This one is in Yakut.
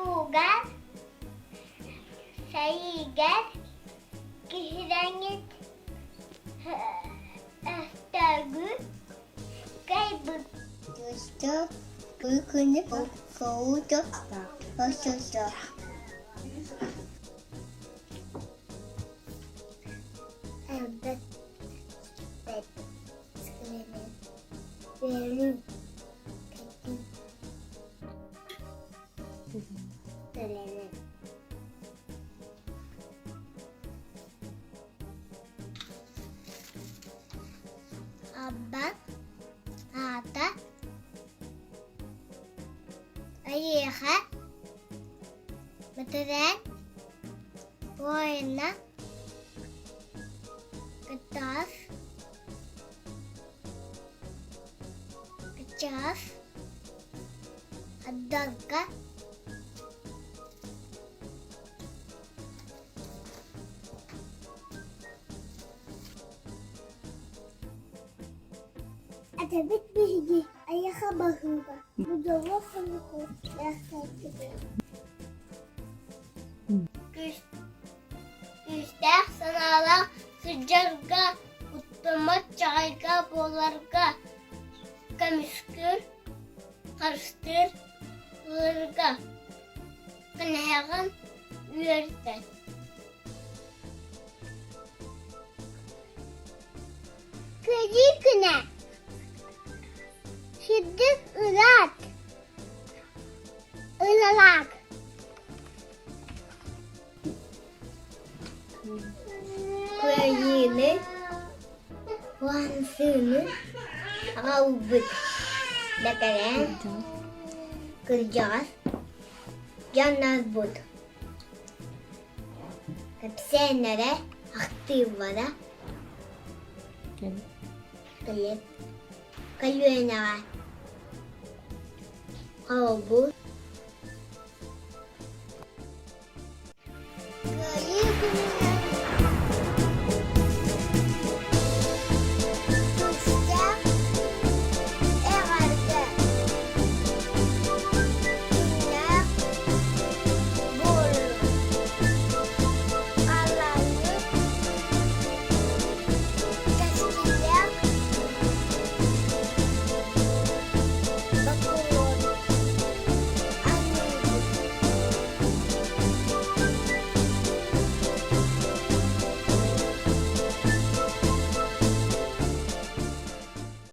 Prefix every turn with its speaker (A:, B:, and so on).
A: Тустуугар, сэриигэр киһилэҥҥит өстөөгү кыайбыт.
B: Тустуу күнү кууту охсусо.
A: Элбэх Бэлиҥ Абба аата эйиэхэ бэтэрээн воина кыттаас Чаас отделка Этэбит биһиги айаха баһыыба будово хонуку Күүстээх санаалаах сылдьарга, куттаммат чаҕайга буоларга көмүскүүр, харыстыыр ыларга кэнэһэҕин үөрдэр.
B: Кыайыы күнэ Сирдик ыраат Ылалаак
A: Кыайыыны, уһансыыны аҕалбыт бэтэрээн кырдьаҕас дьоннорбут кэпсээннэрэ, ахтыыллара кэлэр көлүөнэҕэ холобур.